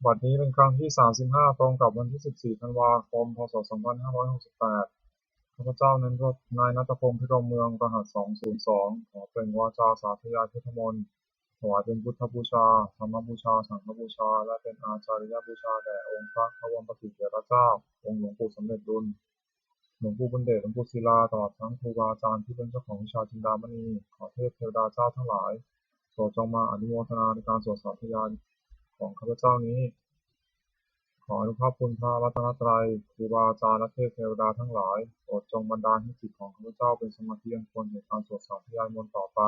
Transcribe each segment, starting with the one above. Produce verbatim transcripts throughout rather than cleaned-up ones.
บัดนี้เป็นครั้งที่ สามสิบห้า ตรงกับวันที่ สิบสี่ ธันวาคม พ.ศ. สองพันห้าร้อยหกสิบแปด ข้าพเจ้านั้นรถนายณัฐพงษ์ พิรมเมือง รหัส สองศูนย์สอง ขอเปล่งวาจาสาธยายพุทธมนต์ ถวายเป็นพุทธบูชา ธรรมบูชา สังฆบูชา และเป็นอาจาริยบูชาแด่องค์พระนวมปกิจเถระเจ้า องค์หลวงปู่สำเร็จลุน หลวงปู่บุญเดช หลวงปู่ศิลา ตลอดทั้งครูบาอาจารย์ที่เป็นเจ้าของวิชาจินดามณี ขอเทพเทวดาเจ้าทั้งหลาย โปรดจงมาอนุโมทนาในการสวดสาธยายของข้าพเจ้านี้ ขออานุภาพคุณพระรัตนตรัย ครูบาอาจารย์ และเทพเทวดาทั้งหลาย โปรดจงบันดาลให้จิตของข้าพเจ้าเป็นสมาธิอันควรแก่การสวดสาธยายมนต์ต่อไป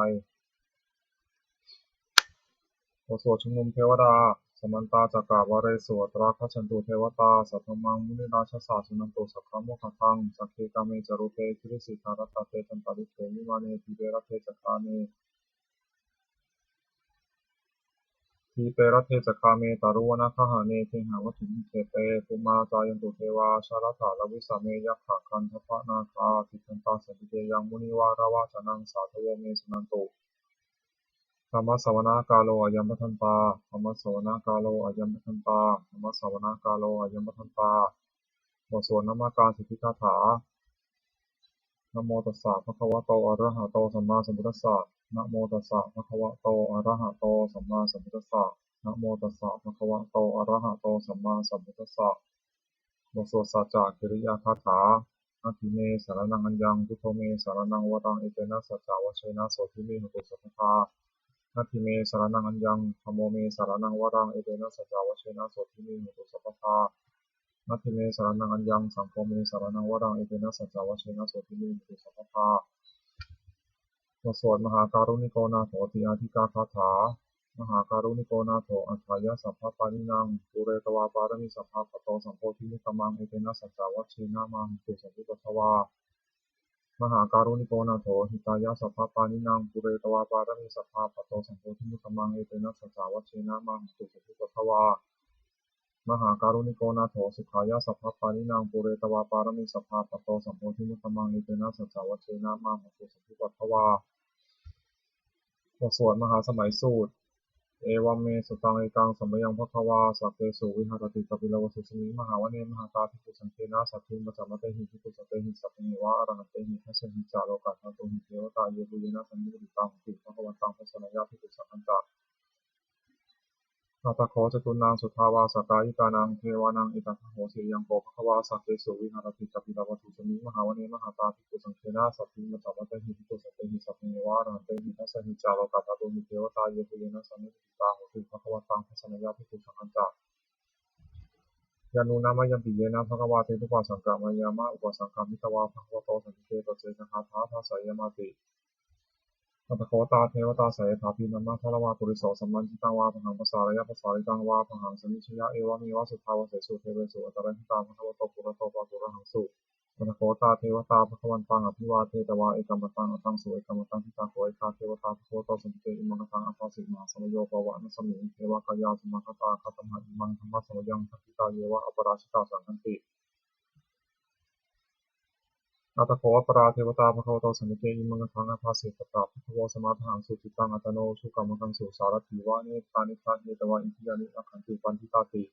บทสวดชุมนุมเทวดา Samantā cakkavāḷesu atrāgacchantu devatā, saddhammaṃ munirājassa suṇantu saggamokkhadaṃ. Sagge kāme ca rūpe girisikharataṭe cantalikkhe vimāne, dīpe raṭṭhe ca gāme, dīpe raṭṭhe ca gāme taruvanagahane gehavatthumhi khette, bhummā cāyantu devā jalathalavisame yakkhagandhabbanāgā, tiṭṭhantā santike yaṃ munivaravacanaṃ sādhavo me suṇantu. Dhammassavanakālo ayambhadantā. Dhammassavanakālo ayambhadantā. Dhammassavanakālo ayambhadantā. บทสวดนมการสิทธิคาถา Namo tassa bhagavato arahato sammāsambuddhassa. Namo tassa bhagavato arahato sammāsambuddhassa. Namo tassa bhagavato arahato sammāsambuddhassa. บทสวดสัจจกิริยาคาถา Natthi me saraṇaṃ aññaṃ, buddho me saraṇaṃ varaṃ, etena saccavajjena sotthi me hotu sabbadā. Natthi me saraṇaṃ aññaṃ, dhammo me saraṇaṃ varaṃ, etena saccavajjena sotthi me hotu sabbadā. Natthi me saraṇaṃ aññaṃ, saṅgho me saraṇaṃ varaṃ, etena saccavajjena sotthi me hotu sabbadā. บทสวดมหาการุณิโกนาโถติอาทิกาคาถา Mahākāruṇiko nātho atthāya sabbapāṇinaṃ, pūretvā pāramī sabbā patto sambodhimuttamaṃ, etena saccavajjena mā hontu sabbupaddavā. Mahākāruṇiko nātho hitāya sabbapāṇinaṃ, pūretvā pāramī sabbā patto sambodhimuttamaṃ, etena saccavajjena mā hontu sabbupaddavā. Mahākāruṇiko nātho sukhāya sabbapāṇinaṃ, pūretvā pāramī sabbā patto sambodhimuttamaṃ, etena saccavajjena mā hontu sabbupaddavā. บทสวดมหาสมัยสูตร Evaṃ me sutaṃ. Ekaṃ samayaṃ bhagavā sakkesu viharati kapilavatthusmiṃ mahāvane mahatā bhikkhusaṅghena saddhiṃ pañcamattehi bhikkhusatehi sabbeheva arahantehi. Dasahi ca lokadhātūhi devatā yebhuyyena sannipatitā honti bhagavantaṃ dassanāya bhikkhusaṅghañca. Atha kho catunnaṃ suddhāvāsakāyikānaṃ devānaṃ etadahosi: Ayaṃ kho bhagavā sakkesu viharati kapilavatthusmiṃ mahāvane mahatā bhikkhusaṅghena saddhiṃ pañcamattehi bhikkhusatehi sabbeheva arahantehi. Dasahi ca lokadhātūhi devatā yebhuyyena sannipatitā honti bhagavantaṃ dassanāya bhikkhusaṅghañca. Yannūna mayampi yena bhagavā tenupasaṅkameyyāma, upasaṅkamitvā bhagavato santike paccekagāthā bhāseyyāmāti. Atha kho tā devatā seyyathāpi nāma balavā puriso sammiñjitaṃ vā bāhaṃ pasāreyya, pasāritaṃ vā bāhaṃ sammiñjeyya, evameva suddhāvāsesu devesu antarahitā bhagavato purato pāturahaṃsu. Atha kho tā devatā bhagavantaṃ abhivādetvā ekamantaṃ aṭṭhaṃsu. Ekamantaṃ ṭhitā kho ekā devatā bhagavato santike imaṃ gāthaṃ abhāsi: Mahāsamayo pavanasmiṃ, devakāyā samāgatā, āgatamha imaṃ dhammasamayaṃ, dakkhitāyeva aparājitasaṅghanti. Atha kho aparā devatā bhagavato santike imaṃ gāthaṃ abhāsi: Tatra bhikkhavo samādahaṃsu, cittaṃ attano ujukamakaṃsu, sārathīva nettāni gahetvā, indriyāni rakkhanti paṇḍitāti.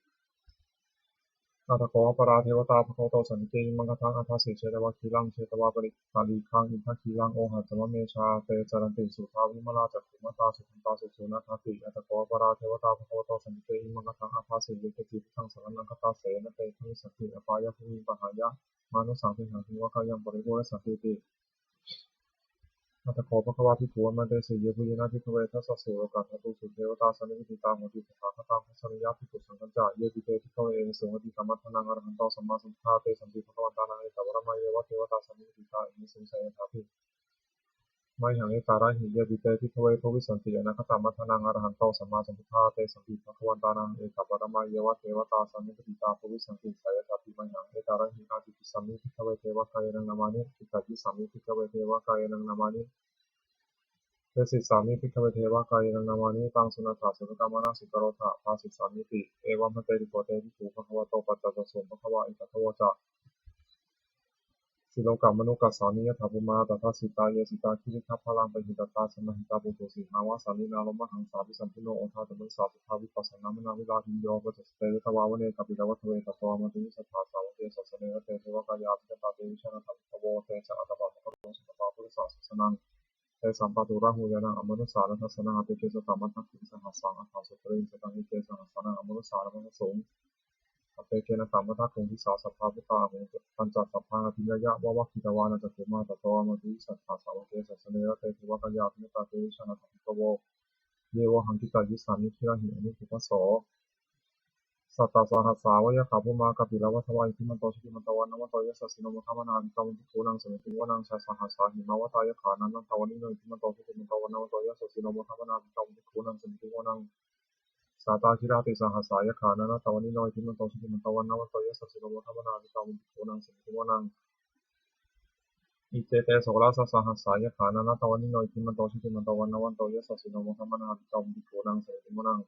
Atha kho aparā devatā bhagavato santike imaṃ gāthaṃ abhāsi: Chetvā khīlaṃ chetvā palī- palīghaṃ, indakhīlaṃ ohaccamanejā, te caranti suddhā vimalā, cakkhumatā sudantā susunāgāti. Atha kho aparā devatā bhagavato santike imaṃ gāthaṃ abhāsi: Ye keci buddhaṃ saraṇaṃ gatāse, na te gamissanti apāyabhūmiṃ, pahāya mānusaṃ dehaṃ, devakāyaṃ paripūressantīti. Atha kho bhagavā bhikkhū āmantesi: Yebhuyyena bhikkhave dasasu lokadhātūsu devatā sannipatitā honti tathāgataṃ dassanāya bhikkhusaṅghañca. Yepi te bhikkhave ahesuṃ atītamaddhānaṃ arahanto sammāsambuddhā, tesampi bhagavantānaṃ etaparamāyeva devatā sannipatitā ahesuṃ, seyyathāpi mayhaṃ etarahi. Yepi te bhikkhave bhavissanti anāgatamaddhānaṃ arahanto sammāsambuddhā, tesampi bhagavantānaṃ etaparamāyeva devatā sannipatitā bhavissanti, seyyathāpi mayhaṃ etarahi. Ācikkhissāmi bhikkhave devakāyānaṃ nāmāni, kittayissāmi bhikkhave devakāyānaṃ nāmāni, desissāmi bhikkhave devakāyānaṃ nāmāni. Taṃ suṇātha sādhukaṃ manasikarotha bhāsissāmīti. Evaṃ bhanteti kho te bhikkhū bhagavato paccassosuṃ. Bhagavā etadavoca: Silokamanukassāmi yattha bhummā tadassitā. Ye sitā girigabbharaṃ pahitattā samāhitā puthū sīhāva sallīnā lomahaṃsābhisambhuno odātamanasā suddhā vippasannamanāvilā bhiyyo pañcasate ñatvā vane kāpilavatthave tato āmantayi satthā sāvake sāsane rate devakāyā abhikkantā te vijānātha bhikkhavo. Te ca ātappamakaruṃ sutvā buddhassa sāsanaṃ. Tesampāturahu ñāṇaṃ amanussāna dassanaṃ. Appeke satamaddakkhuṃ sahassānaṃ atha sattariṃ sataṃ eke sahassānaṃ amanussānamaddasuṃ. Appeke nāthamaddakkhuṃ disā sabbā phuṭā ahu. Tañca sabbaṃ abhiññāya vavakkhitvāna cakkhumā tato āmantayi satthā sāvake sāsane rate devakāyā abhikkantā te vijānātha bhikkhavo. Ye vohaṃ kittayissāmi girāhi anupubbaso. Sattasahassā va yakkhā bhummā kāpilavatthavā iddhimanto jutimanto vaṇṇavanto yasassino modamānā abhikkāmuṃ bhikkhūnaṃ samitiṃ vanaṃ. Chasahassā hemavatā yakkhā nānattavaṇṇino iddhimanto jutimanto vaṇṇavanto yasassino modamānā abhikkāmuṃ bhikkhūnaṃ samitiṃ vanaṃ. Sātāgirā tisahassā yakkhā nānattavaṇṇino iddhimanto jutimanto vaṇṇavanto yasassino modamānā abhikkāmuṃ bhikkhūnaṃ samitiṃ vanaṃ. Iccete soḷasasahassā yakkhā nānattavaṇṇino iddhimanto jutimanto vaṇṇavanto yasassino modamānā abhikkāmuṃ bhikkhūnaṃ samitiṃ vanaṃ.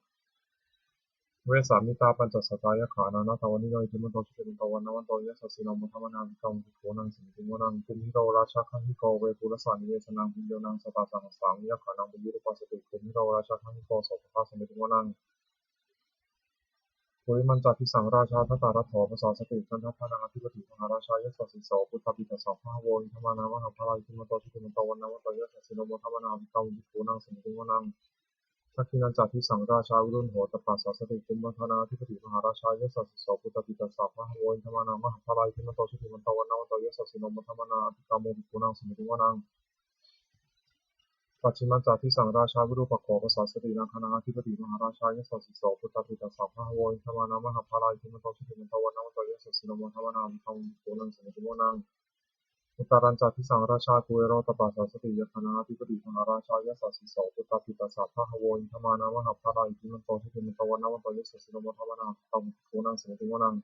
Vessāmittā pañcasatā yakkhā nānattavaṇṇino iddhimanto jutimanto vaṇṇavanto yasassino modamānā abhikkāmuṃ bhikkhūnaṃ samitiṃ vanaṃ. Kumbhīro rājagahiko vepullassa nivesanaṃ bhiyyo naṃ satasahassaṃ yakkhānaṃ payirupāsati. Kumbhīro rājagahiko sopāga samitiṃ vanaṃ. Purimañca disaṃ rājā dhataraṭṭho pasāsati gandhabbānaṃ ādhipati mahārājā yasassi so. Puttāpi tassa bahavo indanāmā mahabbalā iddhimanto jutimanto vaṇṇavanto yasassino modamānā abhikkāmuṃ bhikkhūnaṃ samitiṃ vanaṃ. Dakkhiṇañca disaṃ rājā virūḷho tappasāsati kumbhaṇḍānaṃ ādhipati mahārājā yasassi so. Puttāpi tassa bahavo indanāmā mahabbalā iddhimanto jutimanto vaṇṇavanto yasassino modamānā abhikkāmuṃ bhikkhūnaṃ samitiṃ vanaṃ. Pacchimañca disaṃ rājā virūpakkho pasāsati nāgānaṃ ādhipati mahārājā yasassi so. Puttāpi tassa bahavo indanāmā mahabbalā iddhimanto jutimanto vaṇṇavanto yasassino modamānā abhikkāmuṃ bhikkhūnaṃ samitiṃ vanaṃ. Uttarañca disaṃ rājā kuvero tappasāsati yakkhānaṃ ādhipati mahārājā yasassi so. Puttāpi tassa bahavo indanāmā mahabbalā iddhimanto jutimanto vaṇṇavanto yasassino modamānā abhikkāmuṃ bhikkhūnaṃ samitiṃ vanaṃ.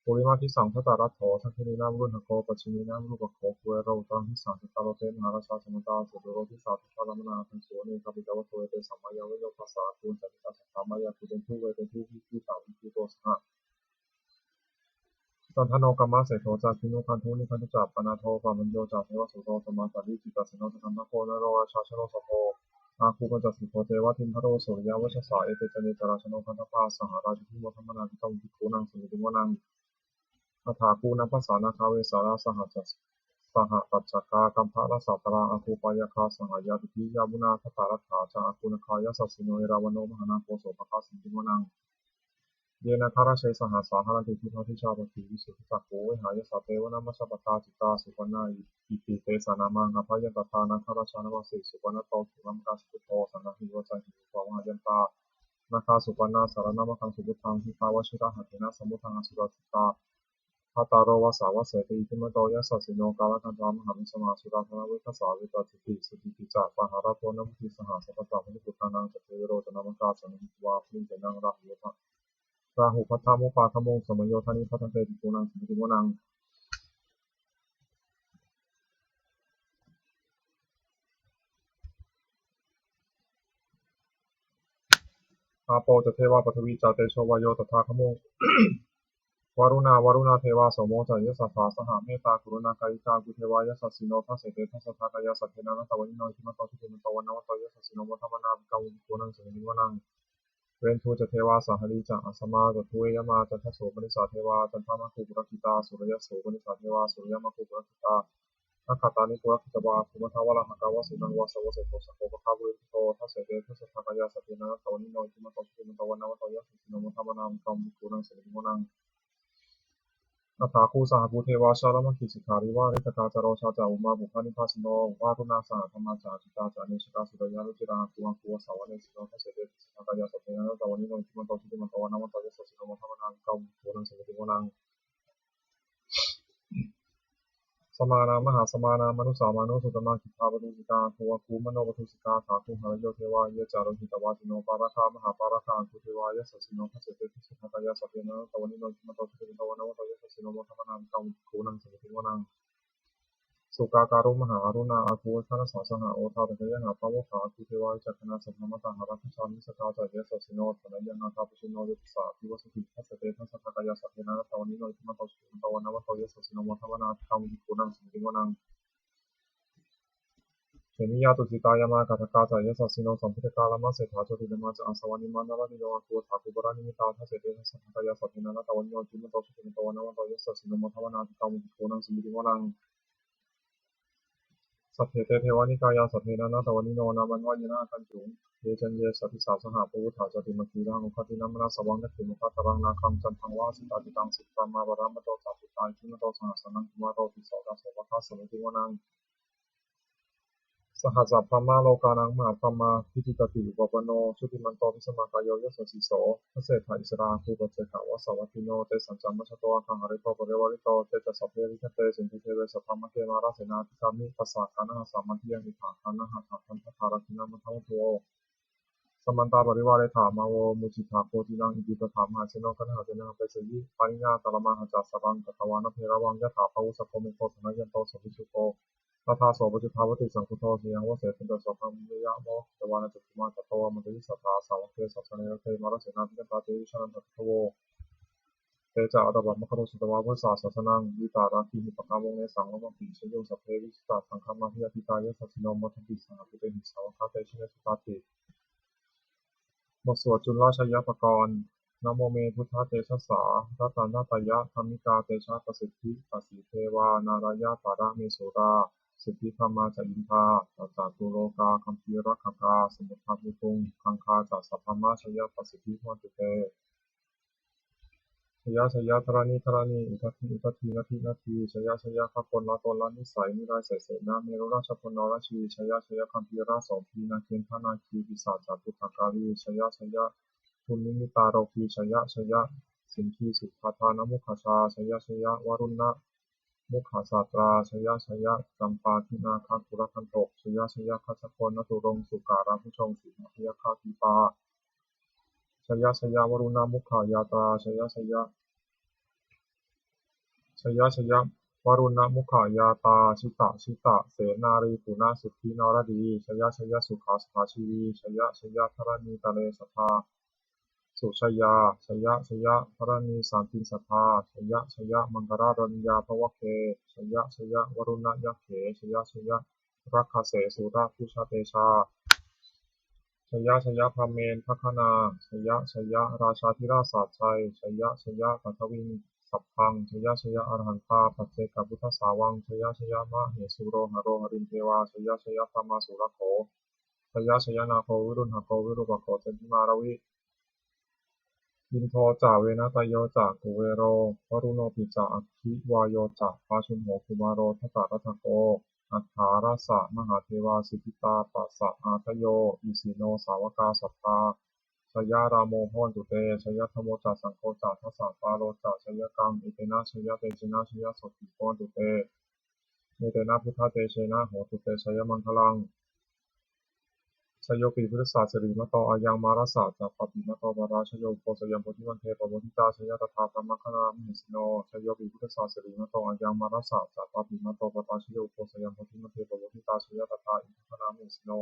Purimadisaṃ dhataraṭṭho dakkhiṇena virūḷhako pacchimena virūpakkho kuvero uttaraṃ disaṃ. Cattāro te mahārājā samantā caturo disā daddallamānā aṭṭhaṃsu vane kāpilavatthave. Tesaṃ māyāvino dāsā āgū vañcanikā saṭhā māyā kuṭeṇḍu veṭeṇḍu viṭū saha. Candano kāmaseṭṭho ca kinnughaṇḍu nighaṇḍu ca panādo opamañño ca devasūto ca mātali cittaseno ca gandhabbo naḷo rājā janosabho. Āgū pañcasikho ceva timbarū suriyavacchasā ete caññe ca rājāno gandhabbā saha rājubhi modamānā abhikkāmuṃ bhikkhūnaṃ samitiṃ vanaṃ. Athāgū nābhasā nāgā vesālā sahatacchakā kambalassatarā āgū pāyāgā saha ñātibhi. Yāmunā dhataraṭṭhā ca āgū nāgā yasassino erāvaṇo mahānāgo sopāga samitiṃ vanaṃ. Ye nāgarāje sahasā haranti dibbā dijā pakkhi visuddhacakkhū vehāyasā te vanamajjhapattā citrā supaṇṇā iti tesa nāmaṃ. Abhayantadā nāgarājānamāsi supaṇṇato khemamakāsi buddho saṇhāhi vācāhi upavhayantā nāgā supaṇṇā saraṇamagaṃsu buddhaṃ. Khiḍḍāvajirahatthena samuddaṃ asurā sitā bhātaro vāsavassete iddhimanto yasassino kālakañjā mahābhismā asurā dānaveghasā vepacitti sucitti ca pahārādo namucī saha. Sattañca baliputtānaṃ ca kuvero ca nāmakā sannayhitvā baliṃ senaṃ rāhubhaddamupāgamuṃ. Samayodāni bhaddante bhikkhūnaṃ samitiṃ vanaṃ. Āpo ca devā paṭhavī ca tejo vāyo tadāgamuṃ. Varuṇā vāruṇā devā somo ca yasasā saha. Mettākaruṇākāyikā āgū devā yasassino dasete dasadhā kāyā sabbe nānattavaṇṇino iddhimanto jutimanto vaṇṇavanto yasassino modamānā abhikkāmuṃ bhikkhūnaṃ samitiṃ vanaṃ. Veṇḍū ca devā sahalī ca asamā ca duve yamā candassūpanisā devā candamāgū purakkhitā. Suriyassūpanisā devā suriyamāgū purakkhitā. Nakkhattāni purakkhitvā āgū mandavalāhakā vasūnaṃ vāsavo seṭṭho sakkopāga purindado dasete dasadhā kāyā sabbe nānattavaṇṇino iddhimanto jutimanto vaṇṇavanto yasassino modamānā abhikkāmuṃ bhikkhūnaṃ samitiṃ vanaṃ. Athāgū sahabhū devā jalamaggisikhāriva ariṭṭhakā ca rojā ca ummāpupphanibhāsino. Varuṇā sahadhammā ca accutā ca anejakā sūleyyarucirā āgū āgū vāsavanesino dasete dasadhā kāyā sabbe nānattavaṇṇino iddhimanto jutimanto vaṇṇavanto yasassino modamānā abhikkāmuṃ bhikkhūnaṃ samitiṃ vanaṃ. Samānā mahāsamānā mānusā mānusuttamā khiḍḍāpadūsikā āgū āgū manopadūsikā. Athāgū harayo devā ye ca lohitavāsino pāragā mahāpāragā āgū devā yasassino dasete dasadhā kāyā sabbe nānattavaṇṇino iddhimanto jutimanto vaṇṇavanto yasassino modamānā abhikkāmuṃ bhikkhūnaṃ samitiṃ vanaṃ. Sukkā karumhā aruṇā āgū Aṭṭhārasā saha, Odātagayhā pāmokkhā āgū devā Vicakkhaṇā. Sabrahmatā harattā ca Missakā ca yasassino, Thanayaṃ nāgā Pajjunno ca Tissa ādivāsati. Dasete dasadhā kāyā sabbe nānattavaṇṇino, iddhimanto jutimanto vaṇṇavanto yasassino, modamānā abhikkāmuṃ bhikkhūnaṃ samitiṃ vanaṃ. Khemiyā tusitā yāmā kaṭṭhakā ca yasassino, Lambitakā lāmaseṭṭhā Jotināmā ca Āsavā. Nimmānaratino āgū Athāgū Paranimmitā. Dasete dasadhā kāyā sabbe nānattavaṇṇino, iddhimanto jutimanto vaṇṇavanto yasassino, modamānā abhikkāmuṃ bhikkhūnaṃ samitiṃ vanaṃ. Sabbe te devanikāyā sabbe nānattavaṇṇino, nāmanvayena āgañchuṃ ye caññe sadisā saha. Pavutthajātimakkhīlaṃ oghatiṇṇamanāsavaṃ, dakkhemoghataraṃ nāgaṃ candaṃva asitātitaṃ. Subrahmā paramatto ca puttā iddhimato saha, Sanaṅkumāro tisso ca sopāga samitiṃ vanaṃ. Sahassabrahmalokānaṃ mahābrahmā Piṭṭhibhāsī upapanno, jutimanto bhismākāyo yasassi so. Dasettha issarā āgū paccekavasavattino, tesañca majjhato āgaṃ hārito parivārito. Te ca sabbe abhikkante sinde deve sabrahmake, mārasenā abhikkāmi tassa kaṇhassa mandiyaṃ. Etha gaṇhatha bandhatha rāgena bandhamatthu vo, samantā parivāretha mā vo muñcittha koci naṃ. Iti tattha mahāseno kaṇhasenaṃ apesayi, pāṇinā talamāhacca saraṃ katvāna bheravaṃ. Yathā pāvussako megho thanayanto savijjuko, tadā so paccudāvatti saṅkuddho. Sayaṃvase pañcasate sabbamāya mohitavanā cakkhumā, tato āmantayi satthā sāvake sāsane rate. Mārasenā abhikkantā te vijānātha bhikkhavo, te ca ātappamakaruṃ sutvā buddhassa sāsanaṃ. Vītarāgehi pakkāmuṃ nesaṃ lomampi iñjayuṃ. Sabbe vijitasaṅgāmā bhayātītā yasassino, modanti saha bhūtehi sāvakā te janesutāti. บทสวดจุลชัยปกรณ์ Namo me buddhatejasā, ratanattayadhammikā, tejapasiddhi pasīdevā, nārāyaparamesurā, siddhibrahmā ca indā, ca catulokā gambhīrakkhakā, samuddā bhūtuṃ gaṅgā ca sabrahmajayapasiddhi bhavantu te. Jaya jaya dharaṇi dharaṇī, udadhi udadhī, nadi nadī, jaya jaya gagonlatonla nisai, nirayasena merurājabala narajī, jaya jaya gambhīrasombhī, nāgendanāgī pisācabhūtakālī, jaya jaya dunnimittarogī, jaya jaya siṅgīsuddhādānamukhajā, jaya jaya varuṇṇamukhasātrā, jaya jaya campādināgakulagantho, jaya jaya gajjagonnaturaṅga sukarabhujaṅga simhābyagghadīpā, jaya jaya varuṇṇamukhayātrā, jaya jaya, jaya jaya varuṇṇamukhayātrā, jita jita senārī punasiddhi naradī, jaya jaya sukhā sukhā jīvī, jaya jaya dharaṇītale sadā sujayā, jaya jaya dharaṇī santin sadā, jaya jaya maṅkararaññā bhavagge, jaya jaya varuṇṇayakkhe, jaya jaya rakkhase surabhujatejā, jaya jaya brahmendagaṇā, jaya jaya rājādhirājasājjai, jaya jaya paṭhaviṃ sabbaṃ, jaya jaya arahantā paccekabuddhasāvaṃ, jaya jaya mahesuro haro harindevā, jaya jaya brahmā surakkho, jaya jaya nāgo viruḷhako virūpakkho candimā ravi, indo ca venateyyo ca kuvero varuṇopi ca, aggi vāyo ca pājuṇho kumāro dhataraṭṭhako, aṭṭhārasa mahādevā siddhitāpasa-ādayo, isino sāvakā sadā jayarāmo bhavantu te. Jayadhammo ca saṅgho ca dasapālo ca jayakaṃ, etena jayatejena jayasotthī bhavantu te. Etena buddhatejena hotu te jayamaṅgalaṃ. Jayopi buddhassa sirīmato ayaṃ, mārassa ca pāpimato parājayo, ugghosayaṃ bodhimaṇḍe pamoditā, jaya tadā brahmagaṇā mahesino. Jayopi buddhassa sirīmato ayaṃ, mārassa ca pāpimato parājayo, ugghosayaṃ bodhimaṇḍe pamoditā, jaya tadā indagaṇā mahesino.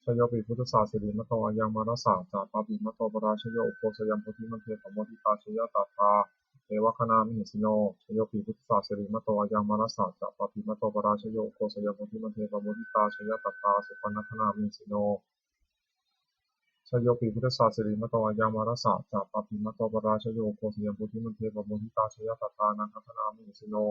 Jayopi buddhassa sirīmato ayaṃ, mārassa ca pāpimato parājayo, ugghosayaṃ bodhimaṇḍe pamoditā, jaya tadā devagaṇā mahesino. Jayopi buddhassa sirīmato ayaṃ, mārassa ca pāpimato parājayo, ugghosayaṃ bodhimaṇḍe pamoditā, jaya tadā supaṇṇagaṇā mahesino. Jayopi buddhassa sirīmato ayaṃ, mārassa ca pāpimato parājayo, ugghosayaṃ bodhimaṇḍe pamoditā, jaya tadā nāgagaṇā mahesino.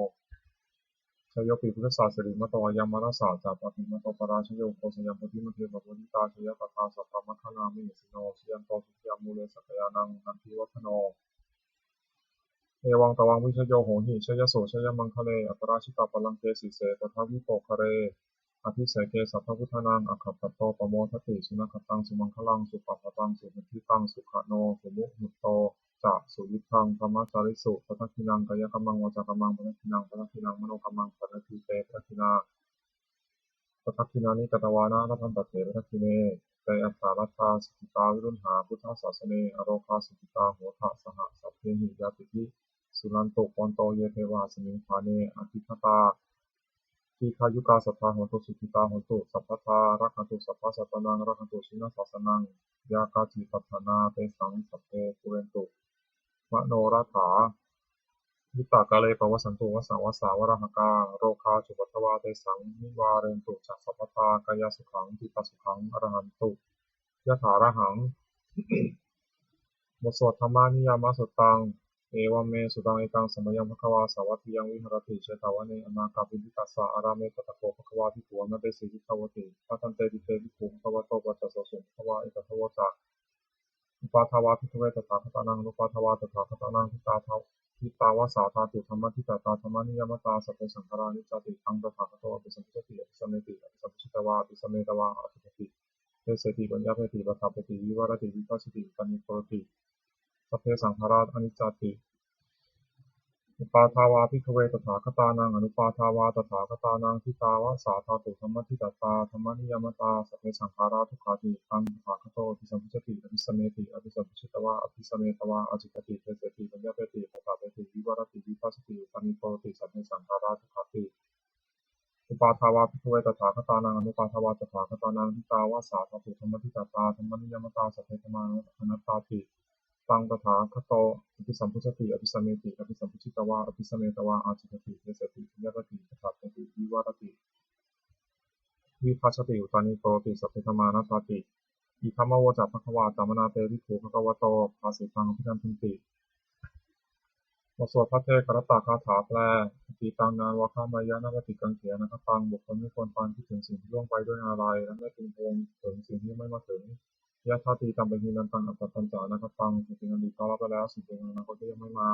Jayopi buddhassa sirīmato ayaṃ, mārassa ca pāpimato parājayo, ugghosayaṃ bodhimaṇḍe pamoditā, jaya tadā sabrahmagaṇā mahesino. Jayanto bodhiyā mūle sakyānaṃ nandivaḍḍhano, evaṃ tvaṃ vijayo hohi jayassu jayamaṅgale. Aparājitapallaṅke sīse paṭhavipokkhare, abhiseke sabbabuddhānaṃ aggappatto pamodati. Sunakkhattaṃ sumaṅgalaṃ supabhātaṃ suhuṭṭhitaṃ, sukhaṇo sumuhutto ca suyiṭṭhaṃ brahmacārisu. Padakkhiṇaṃ kāyakammaṃ vācākammaṃ padakkhiṇaṃ, padakkhiṇaṃ manokammaṃ paṇidhī te padakkhiṇā. Padakkhiṇāni katvāna labhantatthe padakkhiṇe. Te atthaladdhā sukhitā viruḷhā buddhasāsane, arogā sukhitā hotha saha sabbehi ñātibhi. Suṇantu bhonto ye devā asmiṃ ṭhāne adhigatā, dīghāyukā sadā hontu, sukhitā hontu sabbadā, rakkhantu sabbasattānaṃ, rakkhantu jinasāsanaṃ, yā kāci patthanā tesaṃ, sabbe pūrentu manorathā. Yuttakāle pavassantu, vassaṃ vassā valāhakā, rogā cupaddavā tesaṃ, nivārentu ca sabbadā, kāyasukhaṃ cittasukhaṃ arahantu, yathārahaṃ. บทสวด Dhammaniyāmasuttaṃ. Evaṃ me sutaṃ. Ekaṃ samayaṃ bhagavā sāvatthiyaṃ viharati jetavane anāthapiṇḍikassa ārāme. Tatra kho bhagavā bhikkhū āmantesi bhikkhavoti. Bhadanteti te bhikkhū bhagavato paccassosuṃ. Bhagavā etadavoca: Uppādā vā bhikkhave tathāgatānaṃ anuppādā vā tathāgatānaṃ, ṭhitā va sā dhātu dhammaṭṭhitatā dhammaniyāmatā, sabbe saṅkhārā aniccāti. Taṃ tathāgato abhisambujjhati abhisameti, abhisambujjhitvā abhisametvā ācikkhati deseti paññapeti paṭṭhapeti vivarati vibhajati uttānīkaroti: Sabbe saṅkhārā aniccāti. Uppādā vā bhikkhave tathāgatānaṃ anuppādā vā tathāgatānaṃ, ṭhitā va sā dhātu dhammaṭṭhitatā dhammaniyāmatā, sabbe saṅkhārā dukkhāti. Taṃ tathāgato abhisambujjhati abhisameti, abhisambujjhitvā abhisametvā ācikkhati deseti paññapeti paṭṭhapeti vivarati vibhajati uttānīkaroti: Sabbe saṅkhārā dukkhāti. Uppādā vā bhikkhave tathāgatānaṃ anuppādā vā tathāgatānaṃ, ṭhitā va sā dhātu dhammaṭṭhitatā dhammaniyāmatā, sabbe dhammā anattāti. Taṃ tathāgato abhisambujjhati abhisameti, abhisambujjhitvā abhisametvā ācikkhati deseti paññapeti paṭṭhapeti vivarati vibhajati uttānīkaroti: Sabbe dhammā anattāti. Idamavoca bhagavā. Attamanā te bhikkhū bhagavato bhāsitaṃ abhinandunti. บทสวดภัทเทกรัตตคาถาแปล Atītaṃ nānvāgameyya nappaṭikaṅkhe anāgataṃ. บุคคลไม่ควรพาลคิดถึงสิ่งที่ล่วงไปด้วยอาลัย และไม่พึงพะวงถึงสิ่งที่ยังไม่มาถึง Yadatītampahīnantaṃ appattañca anāgataṃ. สิ่งเป็นอดีตก็ละไปแล้ว สิ่งเป็นอนาคตก็ยังไม่มา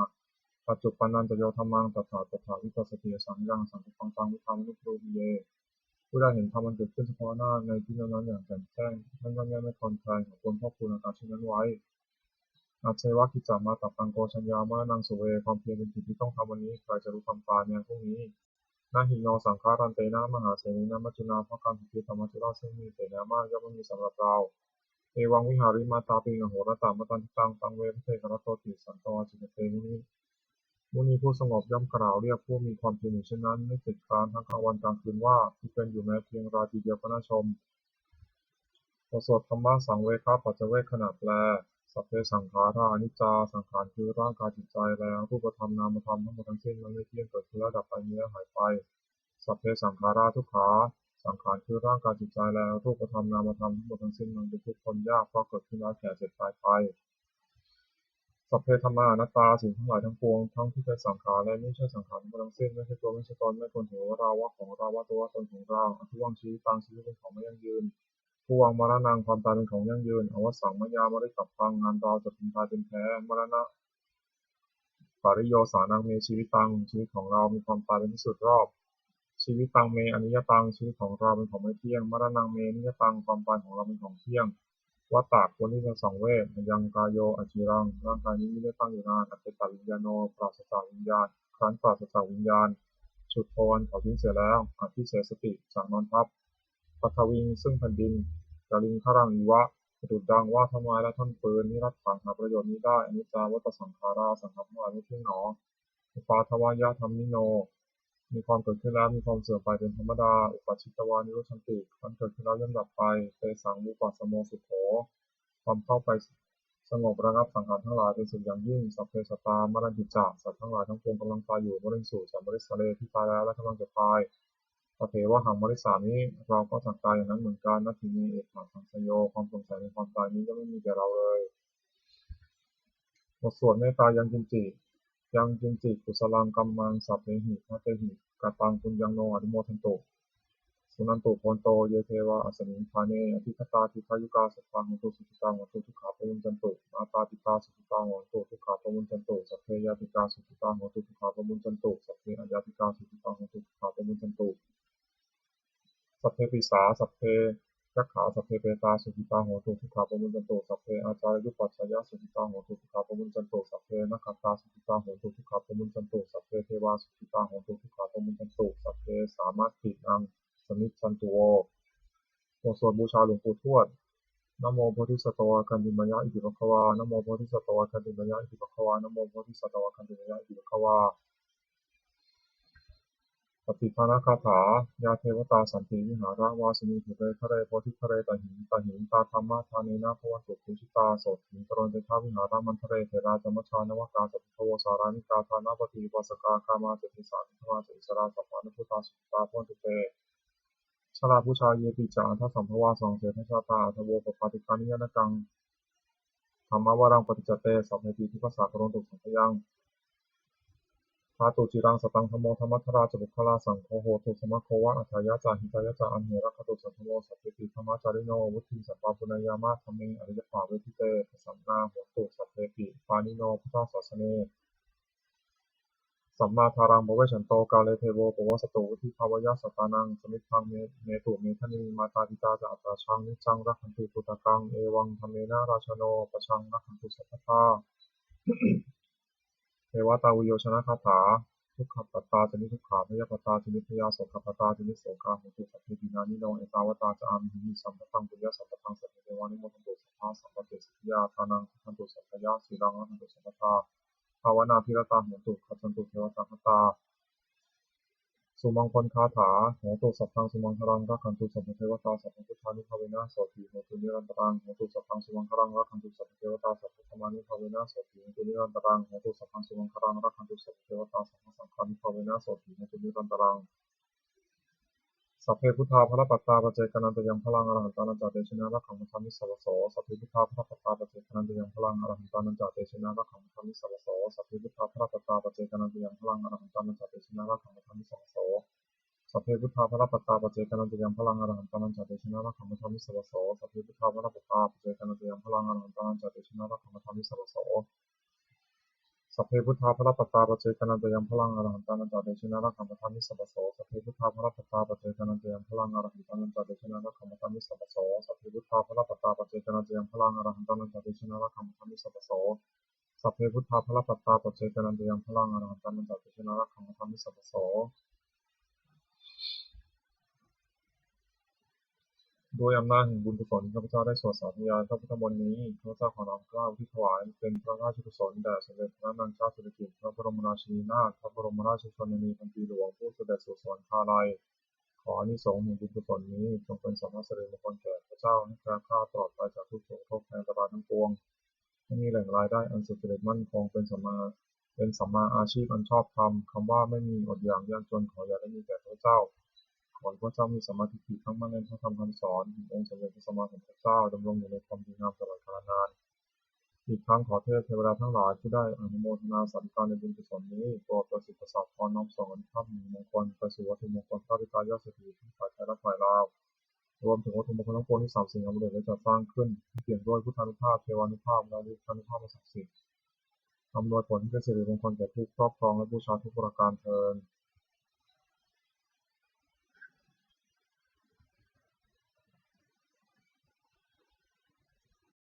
Paccuppannañca yo dhammaṃ tattha tattha vipassati, asaṃhiraṃ asaṅkuppaṃ taṃ viddhā manubrūhaye. ผู้ใดเห็นธรรมอันเกิดขึ้นเฉพาะหน้าในที่นั้นๆอย่างแจ่มแจ้ง ท่านย่อมแยกไม่คลอนแคลน เขาควรพอกพูนอาการเช่นนั้นไว้ Ajjeva kiccamātappaṃ ko jaññā maraṇaṃ suve. ความเพียรเป็นกิจที่ต้องทำวันนี้ ใครจะรู้ความตายแม้พรุ่งนี้ Na hi no saṅgarantena mahāsenena maccunā, เพราะการผัดเพี้ยนต่อมัจจุราชซึ่งมีเสนามาก ย่อมไม่มีสำหรับเรา Evaṃ vihārimātāpiṃ ahorattamatanditaṃ, taṃ ve bhaddekarattoti santo ācikkhate muni. มุนีผู้สงบย่อมกล่าวเรียกผู้มีความเพียรอยู่เช่นนั้น ไม่เกียจคร้านทั้งกลางวันกลางคืนว่า ที่เป็นอยู่แม้เพียงราตรีเดียวก็น่าชม บทสวดธัมมสังเวคปัจจเวกขณะแปล Sabbe saṅkhārā aniccā. สังขารคือร่างกายจิตใจ และรูปธรรมนามธรรมทั้งหมดทั้งสิ้น มันไม่เที่ยง เกิดขึ้นแล้วดับไป มีแล้วหายไป Sabbe saṅkhārā dukkhā. สังขารคือร่างกายจิตใจ และรูปธรรมนามธรรมทั้งหมดทั้งสิ้น มันเป็นทุกข์ทนยาก เพราะเกิดขึ้นแล้วแก่เจ็บตายไป Sabbe dhammā anattā. สิ่งทั้งหลายทั้งปวง ทั้งที่เป็นสังขารและไม่ใช่สังขารทั้งหมดทั้งสิ้น ไม่ใช่ตัว ไม่ใช่ตน ไม่ควรถือว่าเรา ว่าของเรา ว่าตัว ว่าตนของเรา Adhuvaṃ jīvitaṃ. ชีวิตเป็นของไม่ยั่งยืน Dhuvaṃ maraṇaṃ. ความตายเป็นของยั่งยืน Avassaṃ mayā maritabbaṃ. อันเราจะพึงตายเป็นแท้ Maraṇa pariyosānaṃ me jīvitaṃ. ชีวิตของเรามีความตายเป็นที่สุดรอบ Jīvitaṃ me aniyataṃ. ชีวิตของเราเป็นของไม่เที่ยง Maraṇaṃ me niyataṃ. ความตายของเราเป็นของเที่ยง Vata ควรที่จะสังเวช Ayaṃ kāyo aciraṃ. ร่างกายนี้มิได้ตั้งอยู่นาน Achetāviññāṇo. ปราศจากวิญญาณ ครั้นปราศจากวิญญาณ Chuḍḍho. อันเขาทิ้งเสียแล้ว Adhisessati. จักนอนทับ Paṭhaviṃ. ซึ่งแผ่นดิน Kaliṅgaraṃ iva. ประดุจดังว่าท่อนไม้และท่อนฟืน Niratthaṃ. หาประโยชน์มิได้ Aniccā vata saṅkhārā. สังขารทั้งหลายไม่เที่ยงหนอ Uppādavayadhammino. มีความเกิดขึ้นแล้วมีความเสื่อมไปเป็นธรรมดา Uppajjitvā nirujjhanti. ครั้นเกิดขึ้นแล้วย่อมดับไป Tesaṃ vūpasamo sukho. ความเข้าไปสงบระงับสังขารทั้งหลายเป็นสุขอย่างยิ่ง Sabbe sattā maranti ca. สัตว์ทั้งหลายทั้งปวงกำลังตายอยู่ Mariṃsu ca marissare. ที่ตายแล้วและกำลังจะตาย Tathevāhaṃ marissāmi. เราก็จักตายอย่างนั้นเหมือนกัน Natthi me ettha saṃsayo. ความสงสัยในความตายนี้ย่อมไม่มีแก่เราเลย บทสวดเมตตา Yaṅkiñci. Yaṅkiñci kusalaṃ kammaṃ sabbehi katehi kataṃ puññaṃ no anumodantu. Suṇantu bhonto ye devā asmiṃ ṭhāne adhigatā, dīghāyukā sadā hontu, sukhitā hontu, dukkhā pamuñcantu. Mātā pitā sukhitā hontu, dukkhā pamuñcantu. Sabbe ñātikā sukhitā hontu, dukkhā pamuñcantu. Sabbe aññātikā sukhitā hontu, dukkhā pamuñcantu. Sabbe pisā sabbe yakkhā sabbe petā sukhitā hontu, dukkhā pamuñcantu. Sabbe ācariyupajjhāyā sukhitā hontu, dukkhā pamuñcantu. Sabbe nakkhattā sukhitā hontu, dukkhā pamuñcantu. Sabbe devā sukhitā hontu, dukkhā pamuñcantu. Sabbe sampattīnaṃ samijjhantu vo. บทสวดบูชาหลวงปู่ทวด Namo bodhisatto āgantimāya iti bhagavā. Namo bodhisatto āgantimāya iti bhagavā. Namo bodhisatto āgantimāya iti bhagavā. Pattidānagāthā. Yā devatā santi vihāravāsinī, khette ghare bodhighare tahiṃ tahiṃ, tā dhammadānena bhavantu pūjitā, sotthiṃ karontedha vihāramaṇḍale. Therā ca majjhā navakā ca bhikkhavo, sārāmikā dānapatī upāsakā, gāmā ca desā nigamā ca issarā, sappāṇabhūtā sukhitā bhavantu te. Jalābujā yepi ca aṇḍasambhavā, saṃsedajātā athavopapātikā, niyyānikaṃ dhammavaraṃ paṭicca te, sabbepi dukkhassa karontu saṅkhayaṃ. Ṭhātu ciraṃ sataṃ dhammo, dhammaddharā ca puggalā, saṅgho hotu samaggo va, atthāya ca hitāya ca. Amhe rakkhatu saddhammo, sabbepi dhammacārino, vuḍḍhiṃ sampāpuṇeyyāma, dhamme ariyappavedite. Pasannā hontu sabbepi, pāṇino buddhasāsane. Sammā dhāraṃ pavecchanto, kāle devo pavassatu, vuḍḍhibhāvāya sattānaṃ, samiddhaṃ netu medaniṃ. Mātā pitā ca atrajaṃ, niccaṃ rakkhanti puttakaṃ, evaṃ dhammena rājāno, pajaṃ rakkhantu sabbadā. Devatāuyyojanagāthā. Dukkhappattā ca niddukkhā, bhayappattā ca nibbhayā, sokappattā ca nissokā, hontu sabbepi pāṇino. Ettāvatā ca amhehi, sambhataṃ puññasampadaṃ, sabbe devānumodantu, sabbasampattisiddhiyā. Dānaṃ dadantu saddhāya, sīlaṃ rakkhantu sabbadā, bhāvanābhiratā hontu, gacchantu devatāgatā. Sumaṅgalagāthā. Hotu sabbaṃ sumaṅgalaṃ, rakkhantu sabbadevatā, sabbabuddhānubhāvena sotthī hontu nirantaraṃ. Hotu sabbaṃ sumaṅgalaṃ, rakkhantu sabbadevatā, sabbadhammānubhāvena sotthī hontu nirantaraṃ. Hotu sabbaṃ sumaṅgalaṃ, rakkhantu sabbadevatā, sabbasaṅghānubhāvena sotthī hontu nirantaraṃ. Sabbe buddhā balappattā, paccekānañca yaṃ balaṃ, arahantānañca tejena, rakkhaṃ bandhāmi sabbaso. Sabbe buddhā balappattā, paccekānañca yaṃ balaṃ, arahantānañca tejena, rakkhaṃ bandhāmi sabbaso. Sabbe buddhā balappattā, paccekānañca yaṃ balaṃ, arahantānañca tejena, rakkhaṃ bandhāmi sabbaso. Sabbe buddhā balappattā, paccekānañca yaṃ balaṃ, arahantānañca tejena, rakkhaṃ bandhāmi sabbaso. Sabbe buddhā balappattā, paccekānañca yaṃ balaṃ, arahantānañca tejena, rakkhaṃ bandhāmi sabbaso. Sabbe buddhā balappattā, paccekānañca yaṃ balaṃ, arahantānañca tejena, rakkhaṃ bandhāmi sabbaso. Sabbe buddhā balappattā, paccekānañca yaṃ balaṃ, arahantānañca tejena, rakkhaṃ bandhāmi sabbaso. Sabbe buddhā balappattā, paccekānañca yaṃ balaṃ, arahantānañca tejena, rakkhaṃ bandhāmi sabbaso. Sabbe buddhā balappattā, paccekānañca yaṃ balaṃ, arahantānañca tejena, rakkhaṃ bandhāmi sabbaso. ด้วยอำนาจแห่งบุญกุศลที่ข้าพเจ้าได้สวดสาธยายพระพุทธมนต์นี้ ข้าพเจ้าขอน้อมเกล้าอุทิศถวายเป็นพระราชกุศลแด่สมเด็จพระนางเจ้าสิริกิติ์ พระบรมราชินีนาถ พระบรมราชชนนีพันปีหลวง ผู้เสด็จสู่สวรรคาลัย ขออานิสงส์แห่งบุญกุศลนี้จงเป็นสัพพะสิริมงคลแก่ข้าพเจ้า ให้แคล้วคลาดปลอดภัยจากทุกข์โศกโรคภัยอันตรายทั้งปวง ให้มีแหล่งรายได้อันสุจริตมั่นคง เป็นสัมมา เป็นสัมมาอาชีพอันชอบธรรม คำว่าไม่มีอดอยากยากจนขออย่าได้มีแก่ข้าพเจ้า ขอให้ข้าพเจ้ามีสัมมาทิฏฐิตั้งมั่นในพระธรรมคำสอนขององค์สมเด็จพระสัมมาสัมพุทธเจ้า ดำรงอยู่ในความดีงามตลอดกาลนาน อีกทั้งขอเทพเทวดาทั้งหลายผู้ได้อนุโมทนาสาธุการในบุญกุศลนี้ โปรดประสิทธิ์ประสาทพรน้อมส่งอานุภาพแห่งมงคลไปสู่วัตถุมงคลพระปิดตายอดเศรษฐีทั้งฝ่ายไทยและฝ่ายลาว รวมถึงวัตถุมงคลทั้งปวงที่สามสิงห์อมฤตได้จัดสร้างขึ้น ให้เปี่ยมด้วยพุทธานุภาพ เทวานุภาพ และฤทธานุภาพอันศักดิ์สิทธิ์ อำนวยผลให้เป็นสิริมงคลแก่ผู้ครอบครองและบูชาทุกประการเทอญ